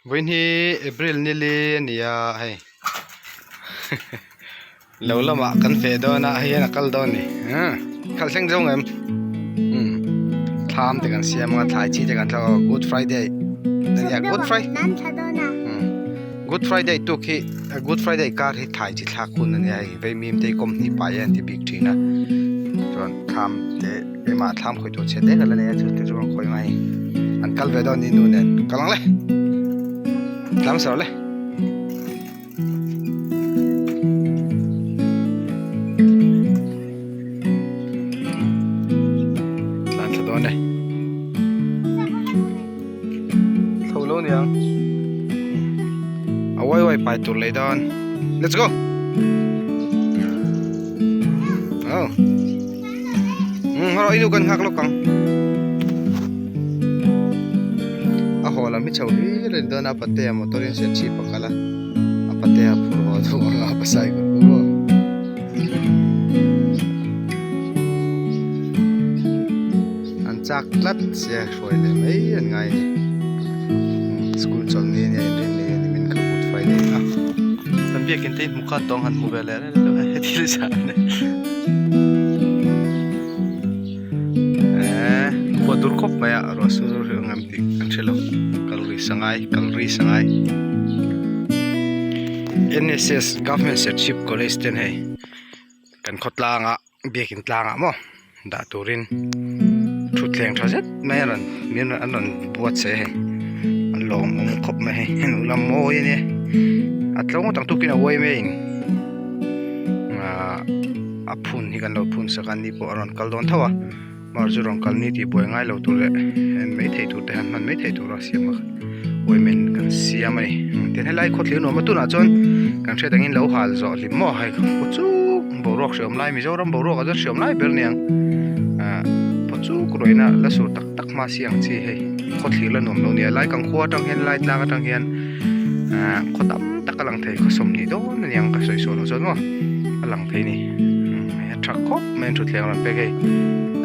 Vawiin hi April ni li a ni a hei lo lamah kan feh dawn a hei hian a kal dawn a ni khalh thleng zawng em umm thlam te kan siam anga thlai chi te kan thlak a good friday a nia good friday good friday tuk hi good friday kar hi thlai chi thlak hun a nia hei vaimim te hi kawm hnih pai a inti bik thin a chuan thlam te. Keimah thlam khawih tur chhe dek a la nei a chu te chu an khawi mai an kal ve dawn ni nu nen kal ang le tlang sawr le tlan thla dawn e tho lo niang a uai uai pai tur leh dawn let's go oh. Umm hawrawh i nu kan nghak lawk ang a haw lam hi chho hlir a ni dawn a patea motor in sen chhip a kal a a patea phur haw deuh ang a pasai ka hmu maw an chak tlat sia hruai leh mai an ngai a ni school chawlh ni ania inrin ni a ni min kha good friday a kan biakin te hi hmu khan tawng han hmu ve leh reng reng a heti zan a ni. Eee khua dur khawp mai a ruah sur ri ang em tih kan hre lo kal ri sangai kal ri sangai N_S_S government serchhip college ten hei kan khawtlanga biakin tlangah maw dah turin thutthleng tha zet mai a rawn min an rawn buatsaih a hei an lawmawm khawp mai hei henu lam mawi a nia a tlawng ngawt ang tukin a uai mai a in ahh a phun hi kan lo phun sak a ni pawh a rawn kal dawn tho a mar chu rawn kal ni tih buai ngai lo tur leh en mai theih tur te han hman mai theih tur a siam a uaimen kan siam a ni tin helai khawthlir nuam a tunah chuan kan hriat angin lo hal zawh hlim maw hei pawh chuk boruak hreawm lai Mizoram boruak ah chuan hreawm lai ber aniang ah pawh chuk ruaina la sur tak tak hma si ang chi hei khawthlir la nuam lo nia lai kan khua atang hian lai tlang atang hian ah khaw tam tak a lang thei khaw sawmhnih dawn aniang ka sawi sual loh chuan maw a lang thei a ni hei a tha khawp mai a thutthleng a rawn pek hei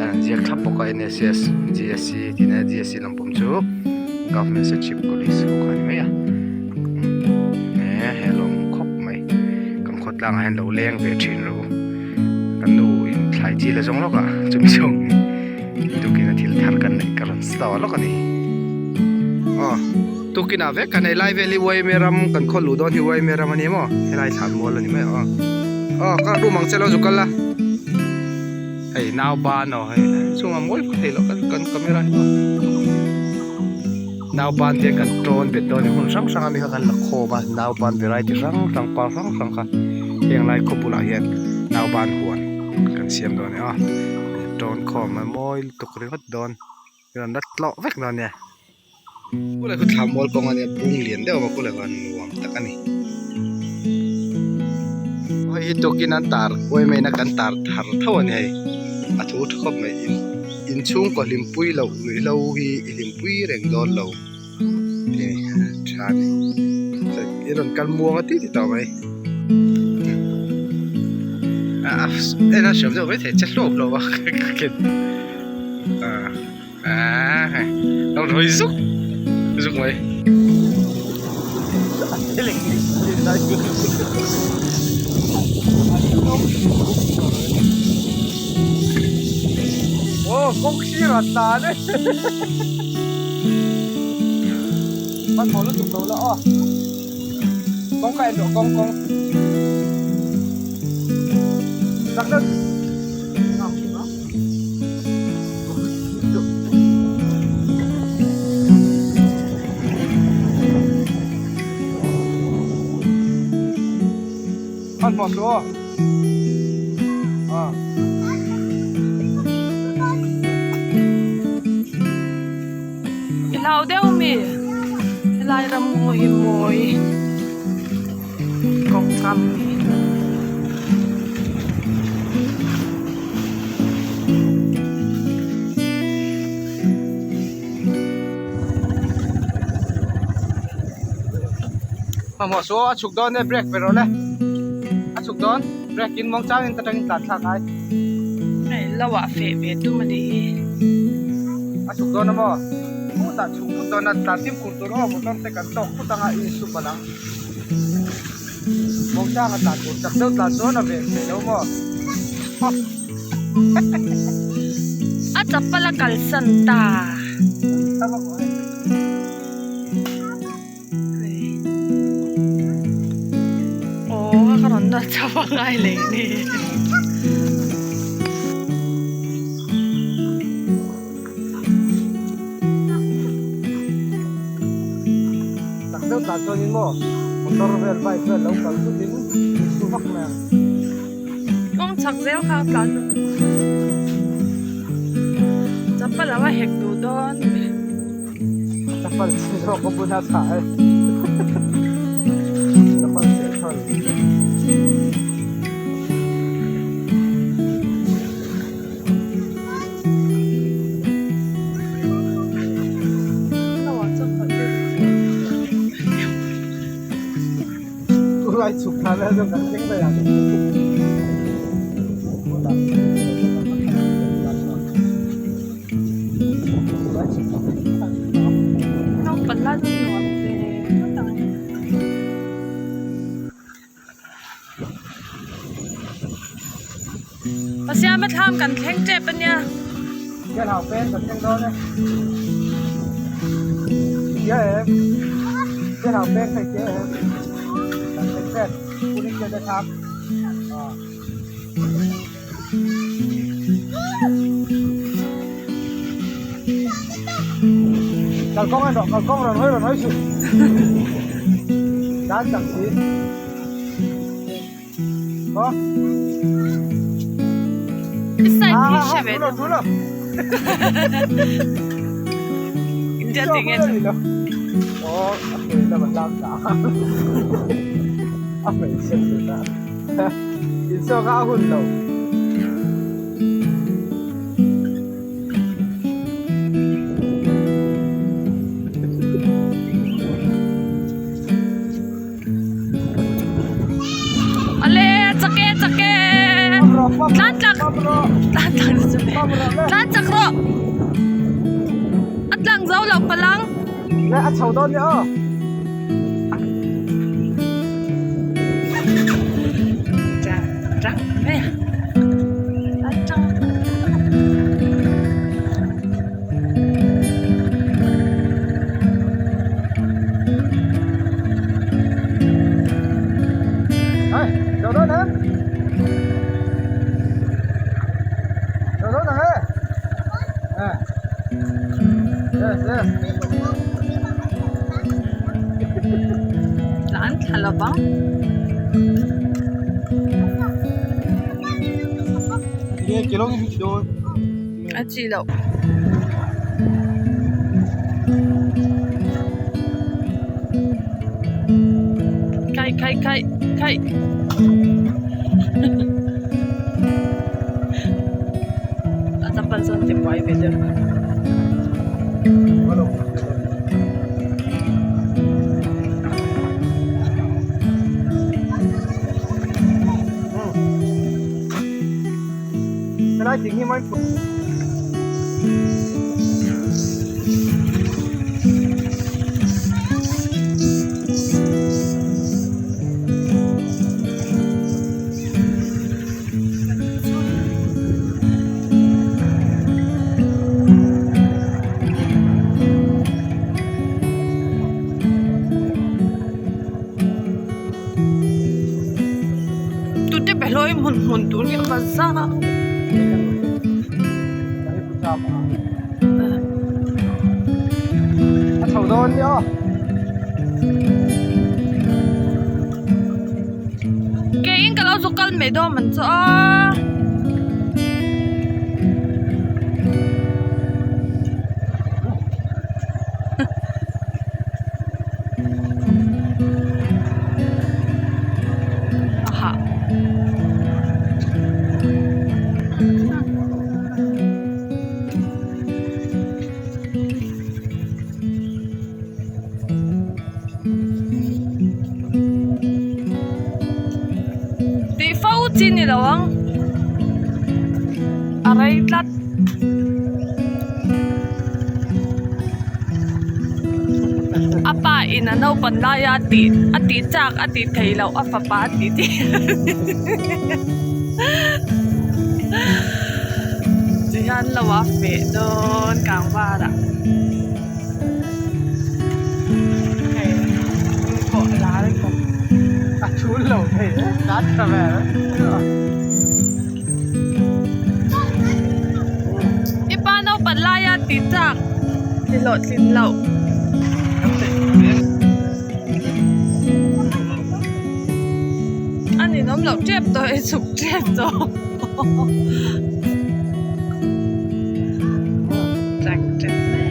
an ziak thlap bawk a N_S_S G_S_C tih na G_S_C lampum chu government serchhip college ho kha a ni mai a eh he lawm khawp mai kan khaw tlangah hian lo leng ve thin ro kan nu in thlai chi la zawng lawk a chumi chhung tukin a thil thar kan neih ka rawn store lawk a ni aw tukin ah vek kan ei lai vel hi uaime ram kan khaw luh dawn hi uaime ram a ni maw helai thlan mual a ni mai aw aw ka room ang che lo zu kal la hei nau ban aw hei chungah mawi phah theih loh kan camera hi maw nau ban te kan tawn bet dawn a ni hmun hrang hrang ami kha kan la khawm a nau ban variety hrang hrang par hrang hrang kha heng lai khaw bulah hian nau ban huan kan siam dawn a ni a tawn khawm a mawi lutuk ringawt dawn hian la tlawh vek dawn a nia. Kulai khu thla mual kawng a nia bung lian deuh a kulai khan nuam tak a ni. Hei hi tukin an tar kuai mai na kan tar thar tho a ni hei a thu tha khawp mai in inchhungkaw hlimpui loh ruihhlo hi i hlimpui reng dawn lo tih a tha a ni i rawn kal muang a ti ti tawh mai a en a hriam deuh maithei che hluak hluak a ka ken ah. Aaa lo rawi zuk zuk mai. Aw kawng sir a tlan e hmanhmawh lutuk lo la aw kawng kha en rawh kawng kawng chak deuh. Hmanhmawh suh aw. I hlau deuh mi helai ram ngaw hi mawi kawngkam hi. Hmanhmawh suh aw a chhuk dawn e break pe rawh le a chhuk dawn break in mawng changin ta tangin tlan thlak ai. Hei lo ah feh ve tum a nih hi. A chhuk dawn a maw? Khutah chhuk phut dawn a, tlan fimkhur tur aw motor te kan tawk phut anga insu palh ang. Mawngchanga tlan tur chak deuh tlan chuan a ven theih lo maw? A chapal a kalsan ta. Aw ka rawn nawt chho a ngai leh ni. Tak deuh tah chuanin maw motor vel bike vel lo kal thutin in su vak mai ang. Kawng chhak zel kha a tlan a. Chapal a va hek duh dawn. Chapal chhe zawk a bun a tha e. Chapal chhe thawl. Tunlai chhuk thla vel chuan kan thleng daih ang. Naupang lai chu nuam ve ngawt ang. Pasiama thlam kan thleng tep a nia. Hian hau pen kan thleng dawn e. Kia em. Hian hau pen thei kia em. Kan thleng tep. Punin te te thlam. Kalkawng en rawh kalkawng rawn hawi rawn hawi suh. Dan chak si. Maw? I side hi hre ve deuh. Tul lo India ti nge chu. Aw a hmei lam a tlang ta. A hmeichhe ta. Insaw kha a hun lo. Ale chak e chak e tlan chak tlan chak tlan chak rawh a tlang zo lo palang. Le a chho dawn nia aw. Chak mai a a tang. Hey, chho dawn em? Chho dawn ang e. Eh. Yes, yes. Tlan thla lo vang. A chi loh. Kai kai kai kai. A chapal chuan ti buai ve deuh. Tute behlawi hmun hmun tur hi a va zang a. A chho dawn nia aw. Keiin ka lo zu kal mai dawn man chu a. Aha. Tih fo chi ni lo ang a rei tlat. in a naupan laia a tih a tih chak a tih theih loh a fapa a tih tih ti hian lo a feh dawn kang varah hei pawh a lar khawp. A chhun lo thei e tan tha ve. I pa naupan laia tih chak ti hlawhtlin loh. A ninawm loh tep tawh e chhuk tep tawh. Chak tep mai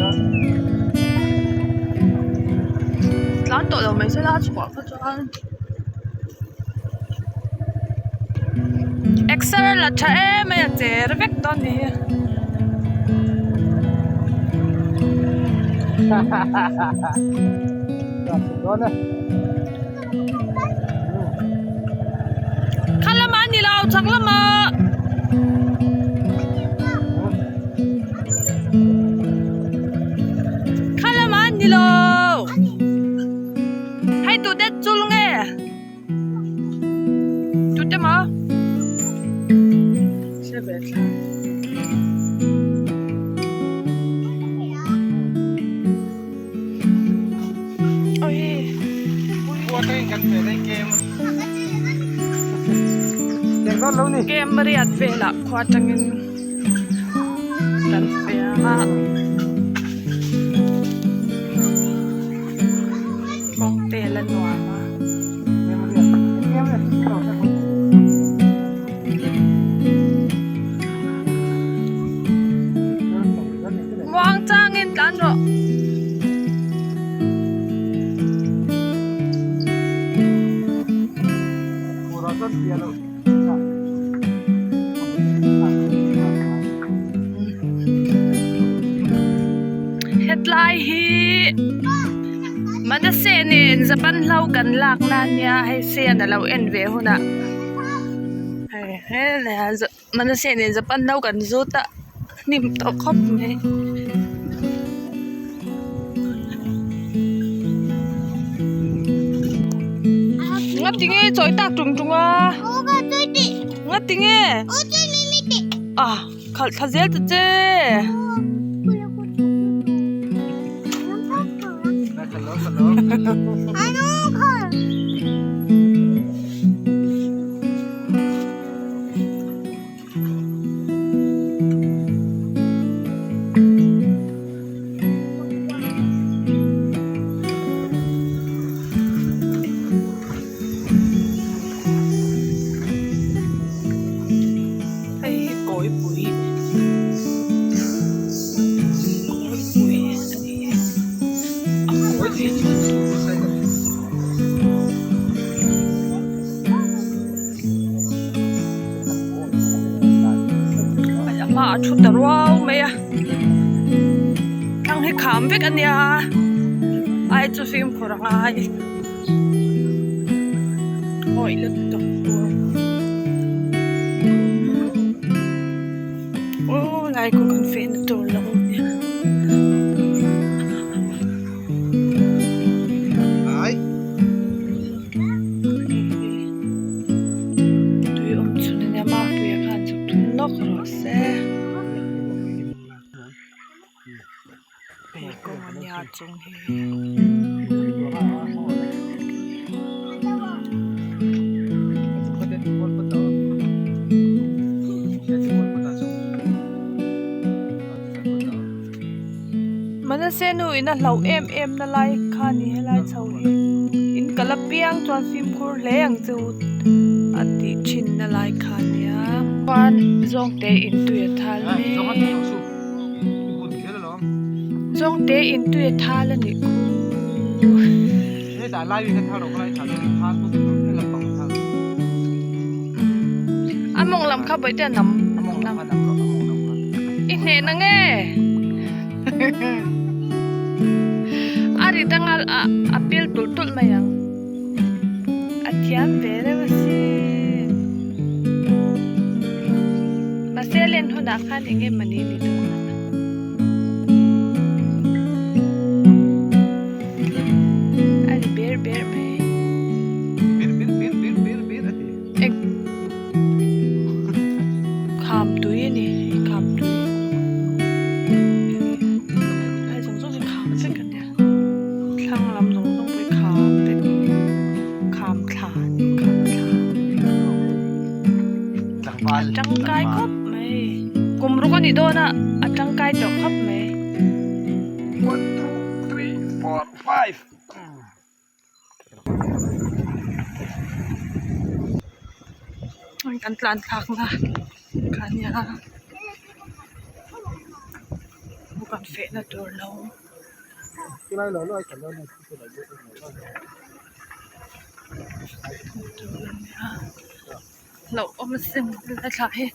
a. Tlan tawh lo mai sela a chhuah kha chuan exer la tha em mai a cher vek dawn ni hi. Kha lamah a ni lo chak lamah. Kha lamah a ni lo. Hei tute chul nge? Tute maw? Hre ve thla. Kem riat velah khua atangin kan piang a kawng te la nuam a. Muang changin tlan rawh. Hetlai hi Manase nen Japan hlo kan lakna ania hei sen a lo en ve hunah hei helaiah Manase nen Japan hlo kan zut a. Hnim tawh khawp mai. Nga ti nge chawi tak tung tung a nga ti nge a khalh thla zel ta che. Hei hi kawipui kawipui a ni a a kawi hi. A hmaah a thu ta ruau mai a thlang hi kham vek a nia ai chu fimkhur a ngai awih lutuk tur aw lai kawng kan fehna tur lo a nia. Tui awm chhun ania Mapuia khan chhuk thun lawk rawh se. Hei kawng ania chung hi. Manase nu in a hlauh em em na lai kha a ni helai chho hi in kal apiang chuan fimkhur hle ang che u a tih thin na lai kha a nia chuan zawngte in tui a thal mek zawngte in tui a thal a nih khu. A mawng lam kha bawihte a nam i hneh na nge. A rit anga a pil tulh tulh mai ang a thiam ve reuh asin mahse a len hunah khan eng nge mawni ni dawn a. A ri ber ber mai. Kham tui a ni hei kham tui helai zawng zawng hi kham vek a nia thlang lam zawng zawng pawh hi kham vek kham thla a ni kham thla a tangkai khawp mai kum ruk a nih dawn a a tangkai tawh khawp mai. Kan tlan thlak na kha nia kan feh na tur lo hlauh awm asin helai thla hi.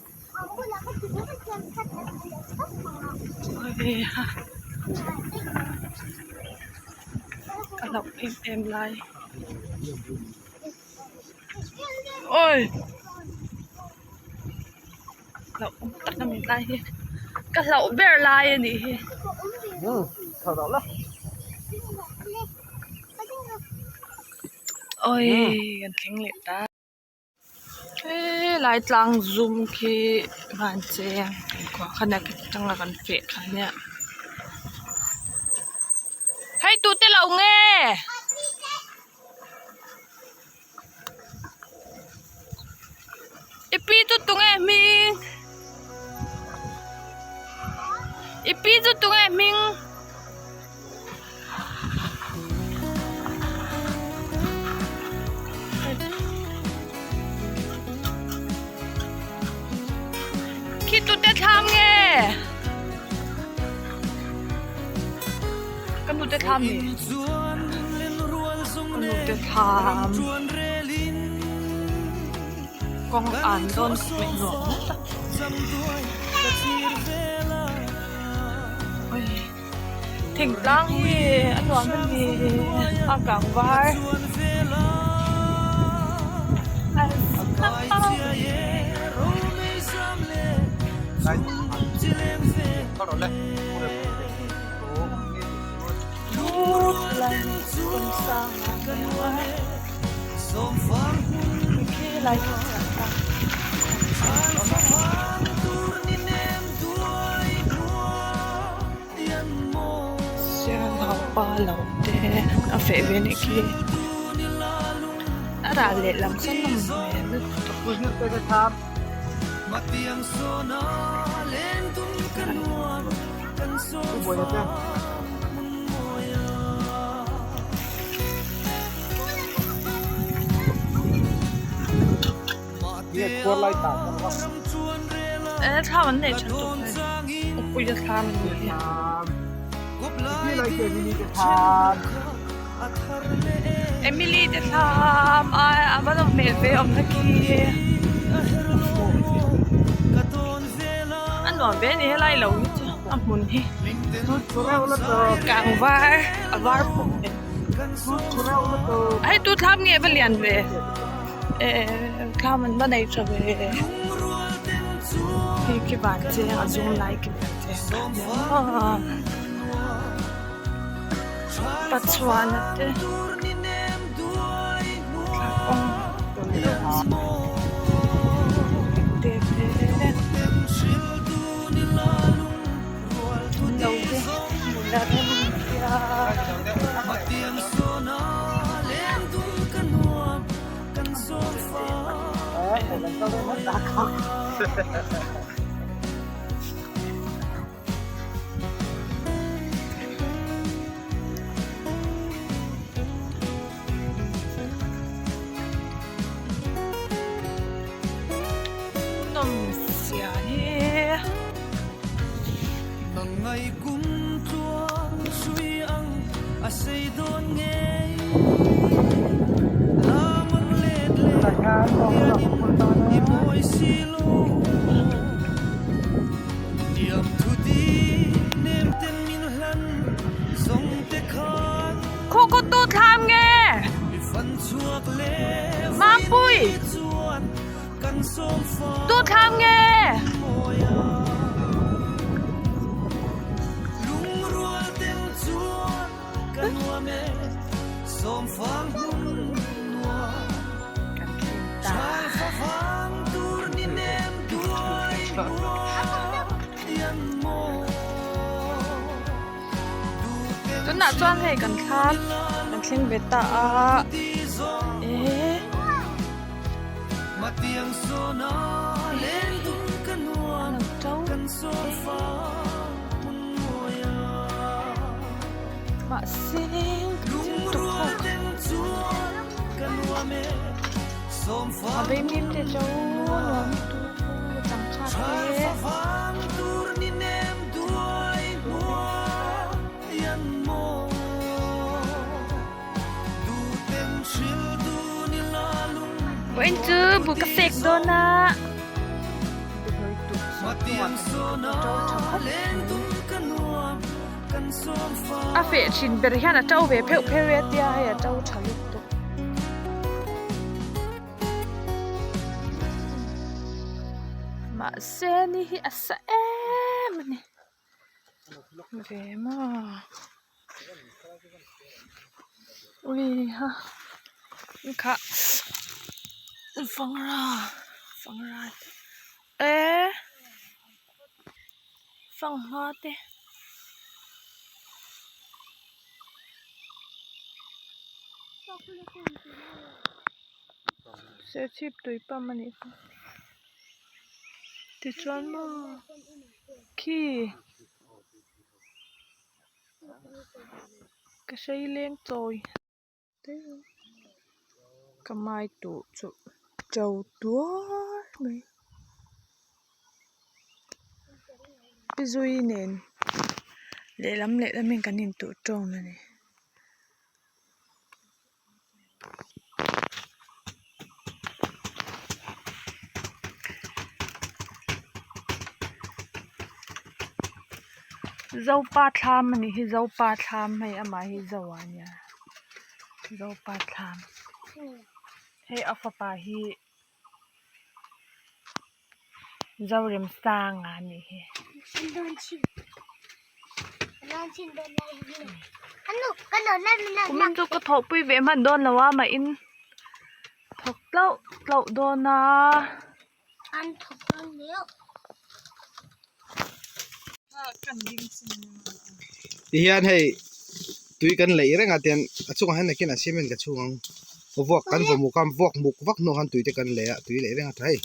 Ka hlauh em em lai awi hlauh awm tak a ni lai hi ka hlauh ber lai a nih hi. Awi kan thleng leh ta. Helai tlang zum khi van cheng khua khan a atanga kan feh kha nia hei tute lo nge i pi chu tunge hming i pi chu tunge hming. Khi tute thlam nge ka nute thlam ni ka nute thlam kawng an dawn khawp mai nuam tak. Thingtlang hi a nuam a ni a kang var Sialhau pa lo te a feh ve anih khi a ral leh lam sawn a awm hmel e thlam an neih tha lutuk hei upuia thlam a nih hi. Emily te thlam a a va nawm hmel ve awm na khi a nuam ve a ni helai lo hi chu a hmun hi kang var a var pawp nen hei tu thlam nge va lian ve. Eh thlam an va nei tha ve hei khi van cheng a zum lai khi van cheng a Pathuana te thlakawng te te lo te hmun a rem sia. Nawm zia hi. Mampui! Tu thlam nge? Kan thleng ta. Tunah chuan hei kan thlam kan thleng ve ta a eh mahse a vei mim te chu nuam lutuk changkha te. Vawiin chu bu ka fek dawn a a feh thin ber hian a to ve pheuh pheuh e tia hei a to tha lutuk. Mahse ni hi a sa em a ni ve maw ui ha kha fangra fangra eh fanghma te. Serchhip tui pump a nih kha tichuan maw khi ka hrei leng chawi. Ka mai tuh chu to tuar mai pi zui nen lehlam lehlam in kan intuh tawm a ni. Zopa thlam a nih hi zopa thlam hei amah hi zo ah nia zopa thlam hei a fapa hi Zoremsanga a nih hi. Kumin chu ka thawhpui ve hman dawn lo a mah in thawk tlauh tlauh dawn a. Tihian hei tui kan leih reng a tian a chungah hian nakin a cement ka chhung ang vuak kan vaw muk a vuak muk vak hnuah khan tui te kan lei a tui leih reng a tha hei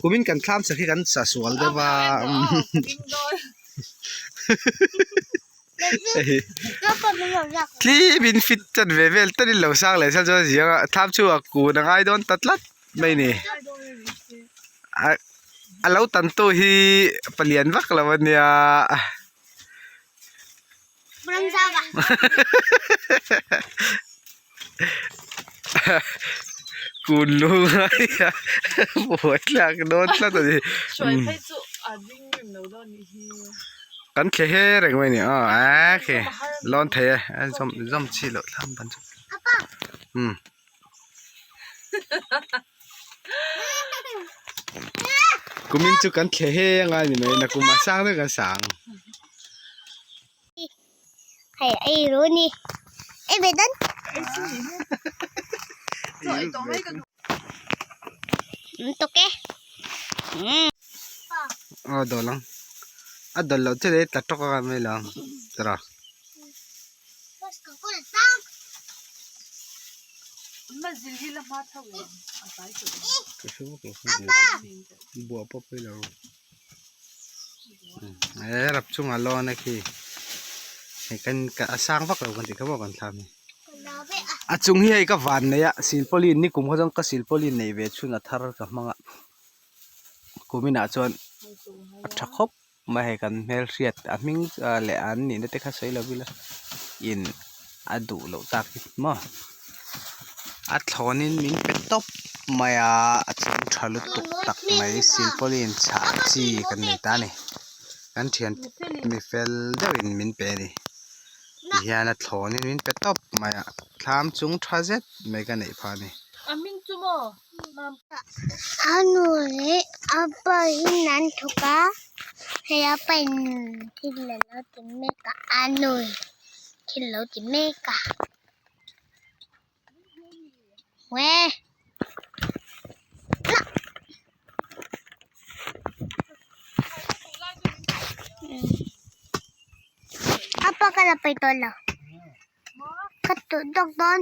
kumin kan thlam sak hi kan sa sual deuh a tlem in fit chan ve vel tanin lo sang leh sel chuan a ziang a thlam chhungah kun a ngai dawn ta tlat mai a ni a lo tan tu hi palian vak lo a nia. Kun lu ngai a buai thlak dawn tlat a ni. Kan thle he reng mai a ni aw a khi lawn thei e a zawm zawm chi loh thlam ban chu umm. Kumin chu kan thle he anga ni mai nakum a sang deuh kan sang. Hei ei ru ni ei ve dan. Tuk e. Aw dawl ang. A dawl loh chu lei tla tawk a mai lo ang tawrh a. Buah pawh pawi lo he rap chungah lawn a khi hei kan a sang vak lo kan tih kha maw kan thlam hi a chung hi hei ka van nei a silpauline ni kum kha chuan ka silpauline neih ve chhun a thar ka hmang a kuminah chuan a tha khawp. Mai hei kan hmelhriat a hming leh an nihna te kha sawi lo ila in a duh loh tak hi maw a thlawnin min pe tawp mai a a chung tha lutuk tak mai silpauline chhah chi kan nei ta a ni kan thian mi fel deuhin min pe a ni tihian a thlawnin min pe tawp. mai a thlam chung tha zet mai ka neih phah a ni. A hming chu maw mam. A nu leh a pa hi an thawk a hei a pa in thil a lo ti mek a a nu in thil a lo ti mek a. Wee a pa ka la pai tawh lo ka tawh dawk dawn.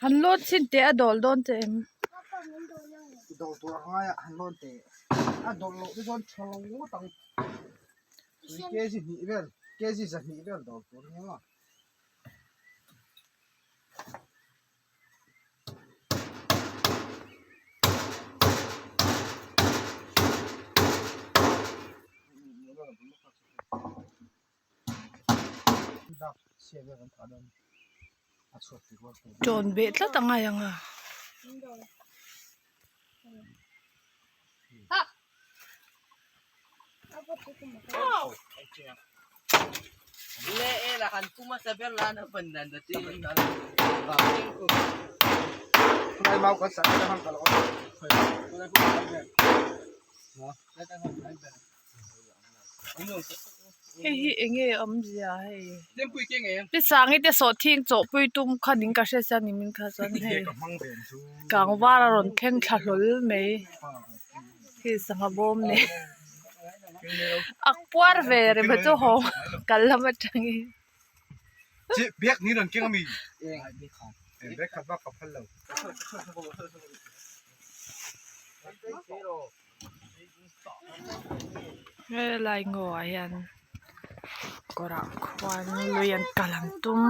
Han lawn chhin teh a dawl dawn che em? Ṭawn beh tlat a ngai ang a. Hei hi eng nge awmzia hei pi sangi te sawhthing chawhpui tum kha ning ka hria sia ni min kha chuan hei kang var a rawn thleng thla hlawl mai hei sangha bawm nen a puar ve reng a chu haw kal lam atangin. Helai ngaw ah hian kawrah khuan lui an kal an tum.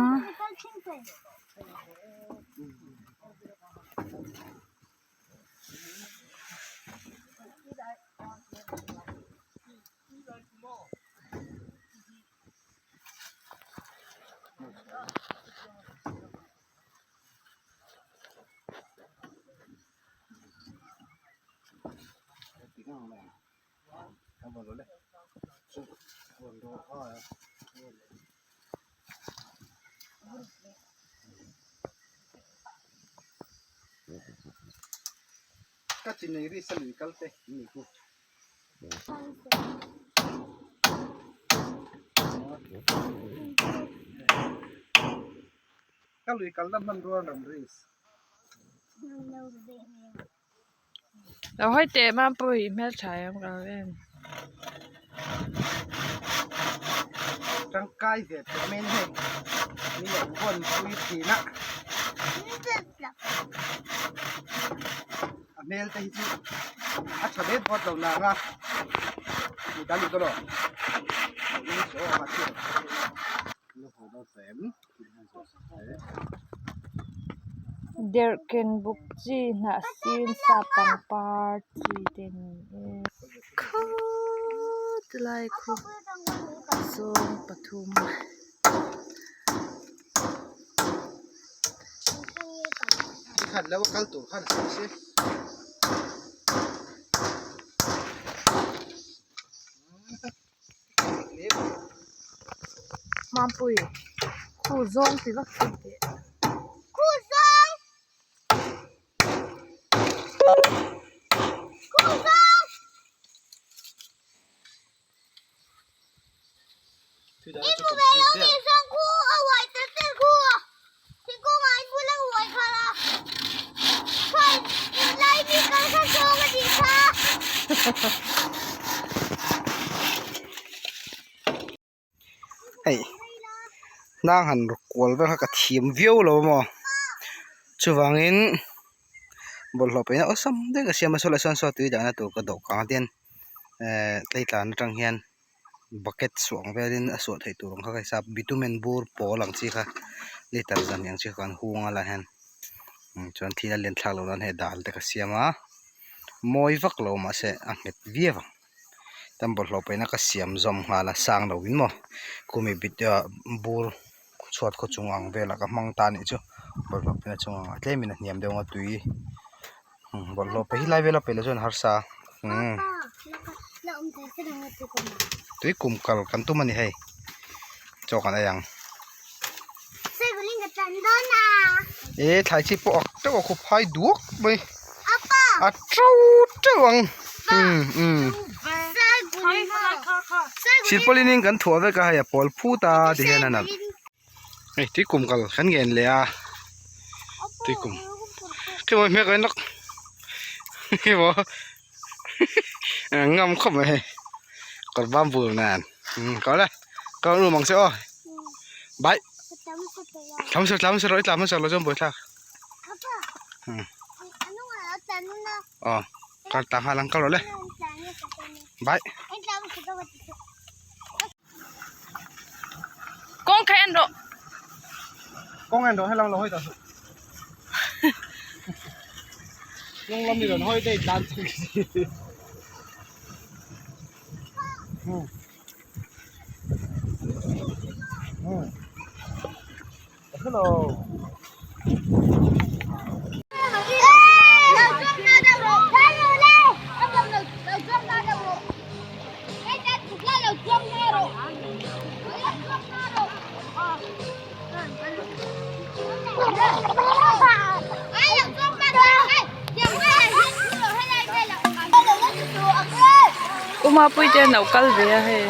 Lo hawi teh Mampui hmeltha em ka lo en. Tangkai ve teh mai hei mi an vawn pui thin a a hmel te hi chu a tha det vawt lo nang a mi dang ni dawn aw. Derhken buk chi hnah sin sap pangpar chi te ni e khaw ti lai khu sawm pathum. Mampui khu zawng ti vak thei teh. Khu zawng! Khu zawng! I hmu ve lo mi zawng khu a uai tel tel khu thingkung ah in bul a uai kha la kha in lai mi kal kha zawng a nih kha. Hei hnang han kual vel kha ka thiam viau lo maw chuvangin bawlhhlawh paihna awlsam deuhin ka siam a saw sawn saw tui dahna tur ka dawhkan ah te hian ehh tleitlan atang hian bucket suah ang velin a suah theih tur ang kha ka hisap bitumen bur pawl ang chi kha liter zan ang chi kha kan hung a lai hian chuan thil a len thlak loh nan hei dal te ka siam a mawi vak lo mahse a nghet viau ang. Tan bawlhhlawh paihna ka siam zawm nghal a sang lo in maw khumi bit ah bur chhuat khaw chung ang velah ka hmang ta anih chu bawlhhlawh paihna chung ang ah tlem in a hniam deuh ang a tui bawlhhlawh paih hi lai vela paih loh chuan harsa umm tui kum kal kan tum a ni hei chaw kan ei ang e thlai chi pawh a teuh a khup phai duak mai a to teuh ang umm umm silpawlin in kan thuah vek a hei a pawl phut a ti hian a nalh hei tui kum kal kan ngen leh a tui kum khi maw hmek a in lawk khi maw ngam khawp mai hei kawr bam bur nen kawr le kawr rum ang che aw bye tlam sir tlam sir rawh i tlam hmasa lo chuan buaithlak aw kar ta nghal ang kal rawh le bye. Kawng kha en rawh. Kawng en rawh helam lo hawi ta suh. Kawng lam i rawn hawi daih tlan chak si. Hmm. Hmm. Hello. Umapui te an lo kal ve a hei.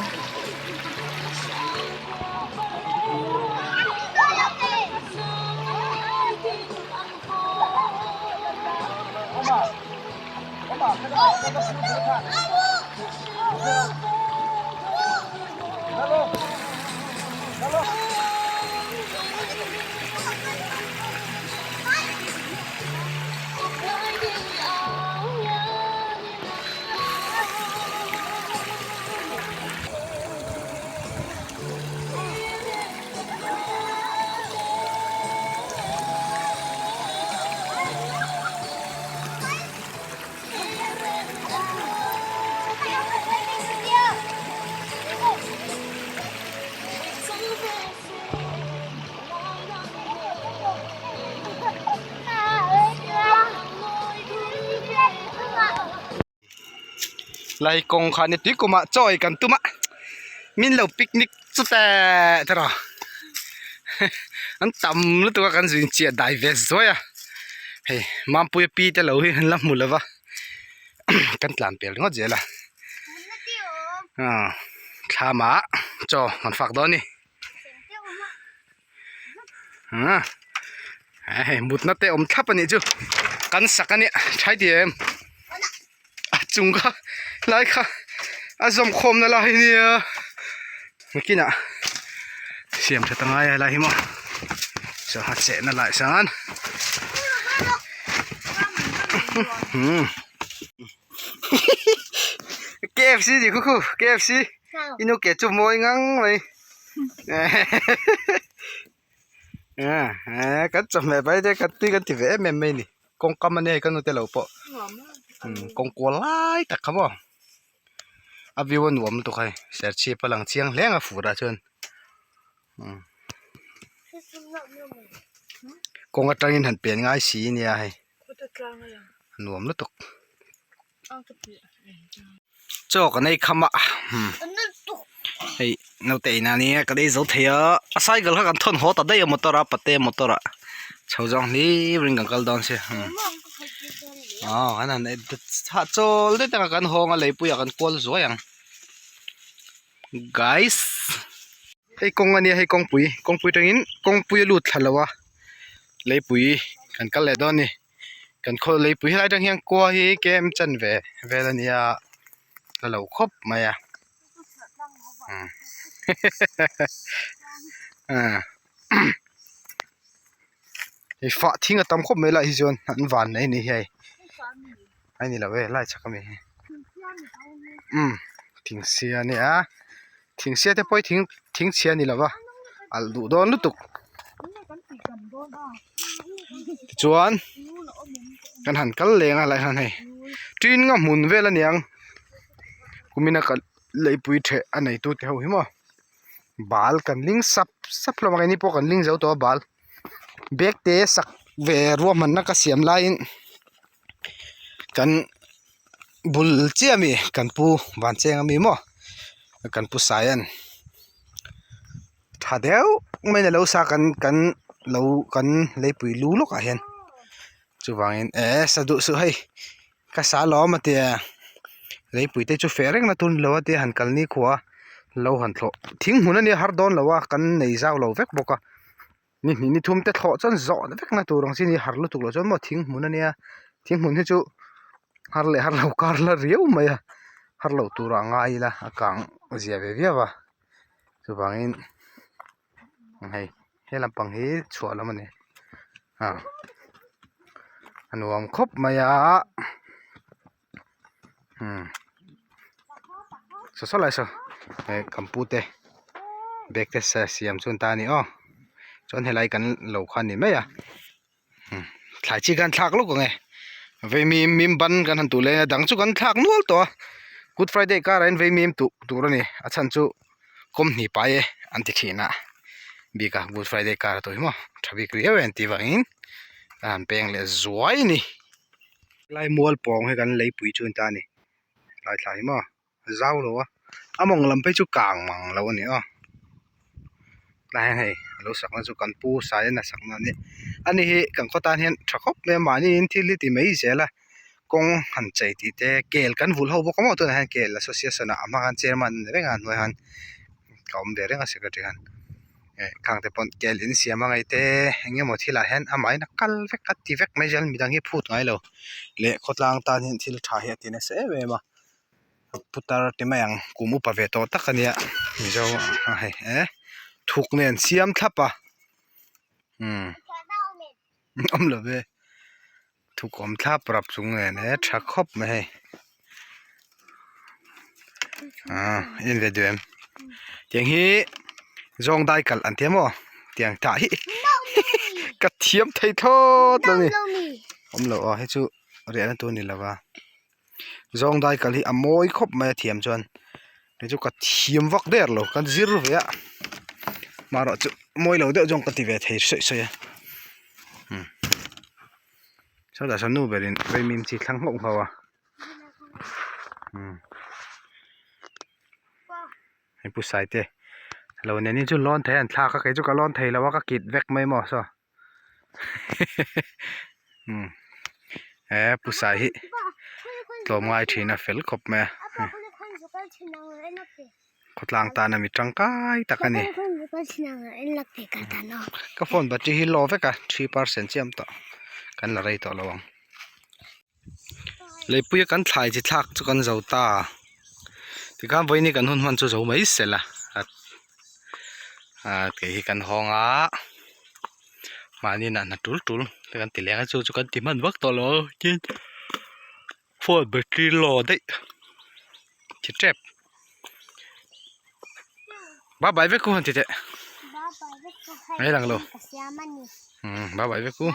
Lai kawng kha ni tui kumah chaw ei kan tum a min lo picnic chu teh teh rawh an tam lutuk a kan zin chiah dai ve zuai a hei Mampuia pi te lo hi an la hmu lo va kan tlan pel ringawt zel a thlamah chaw kan fak dawn a ni. Hei mutna te awm thlap anih chu kan sak ania thlai ti em a chung kha lai kha a zawm khawm na lai ania nakinah siam tha ta ngai a helai hi maw sangha chehna lai chuan KFC ni khu khu KFC inu ke chu mawi ngang mai. Kan chawhmeh pai te kan tui kan ti ve em em mai a ni kawngkam ania hei ka nute lo pawh kawng kual lai tak kha maw a view a nuam lutuk a hei serchhip a lang chiang hle ang a fur ah chuan kawng atangin han pen ngai si ania hei nuam lutuk. Chaw kan ei kham a hei naute ei na nia kan ei zo thei a a cycle kha kan thawn haw ta daih a motor a pate motor ah chho zawng hlir in kan kal dawn sia aw kan han hah chawl daih tak a kan hawng a leipui ah kan kual zuai ang guys hei kawng ania hei kawngpui kawngpui atangin kawngpui a lut thla lo a leipui kan kal leh dawn a ni. Kan khaw leipui helai atang hian khua hi kem chan ve vel a nia. Hla lo khawp mai a hei fah thing a tam khawp mai lai hi chuan an van mai a ni hei a ni lo e lai chhak ami hi umm thing sia a nia thing sia te pawh hi thing thing chhia a ni lo va alh duh dawn lutuk tichuan kan han kal leng a lai hian hei tin nga hmun vel a niang kumina ka leipui theh a neitu te ho hi maw bal kan ling sap sap hlawm a keini pawh kan ling zo tawh a bal bag te sak ve ruahmanna ka siam laiin kan bul chiah ami kan pu Vancheng ami maw kan pu Saian tha deuh mai in alo sa kan kan lo kan leipui lu lawkah hian chuvangin eh sa duh suh hei ka sa lawm a tia leipui te chu feh reng na tur ni lo a tia han kal ni khua lo han thlawh thing hmun ania har dawn lo a kan nei zau lo vek bawk a. Ni hnih ni thum te thlawh chuan zawh vek na tur ang chi ni har lutuk loh chuan maw thing hmun ania thing hmun hi chu har leh har lo kar la riau mai a har loh turah a ngai ila a kang zia ve viau a chuvangin hei he lampang hi chhuah lam a ni ah a nuam khawp mai a saw saw lai saw eh kan pu te bag te siam chu an ta a ni aw chuan helai kan lo kha a ni mai a thlai chi khan thlak lawk ang e vaimim mim ban kan han tuh leh a dang chu kan thlak nual tawh a good friday karah hian vaimim tuh tur a ni a chhan chu kawmhni pai e an ti thin a bik a good friday kar a tawh hi maw tha bik riau e an tih vangin a han peng leh zuai a ni. Helai mual pawng hi kan leipui chu a ni ta a ni tlai thla hi maw a zau lo a a mawng lam phei chu kang mang lo a ni aw tlai hian hei a lo sakna chu kan pu sai in a sakna a ni ani hi kan khaw tan hian tha khawp mai a mahni in thil hi ti mai zel a kawng han chei tih te kel kan vulh ho bawk a maw tunah hian kel association ah a hma khan chairman a ni reng a a hnuai han ka awm ve reng a secretary khan. eh khang te pawn kel in siam a ngaih te eng emaw thil ah hian amahin a kal vek a ti vek mai zel midang hi phut ngai lo leh khawtlang tan hian thil tha hi a ti nasa em em a putar ti mai ang kum upa ve tawh tak ania mizo a hei eh thuk nen siam thlap a umm awm lo ve thuk awm thlap rap chung nen he tha khawp mai hei ah en ve duh em tiang hi zawng dai kalh an ti a maw tiang tah hi ka thiam thei thlawt lo a ni awm loh aw hei chu riahna tur a ni lo va zawng dai kalh hi a mawi khawp mai a thiam chuan kei chu ka thiam vak der lo ka zir ve a marawh chu mawi lo deuh zawng ka ti ve thei sawi sawi a umm sawtah sawn nu berin vaimim chi thlang nghauh nghauh a umm hei pu saite lo nen hi chu lawn thei an thlak a kei chu ka lawn thei lo a ka kit vek mai maw saw umm he pu sai hi tlawmngai thin a fel khawp mai a khawtlang tana mi tangkai tak a ni ka phone battery hi low vek a 3% chiam tawh kan la rei tawh lo ang leipuia kan thlai chi thlak chu kan zo ta tikhan vawiin hi kan hun hman chu zo mai sela ah kei hi kan hawng a mahni inah hna tul tul te kan ti leng a chu chu kan ti hman vak tawh lo tin phone battery low daih thi tep bye bye vek u han ti teh mai lang lo bye bye vek u.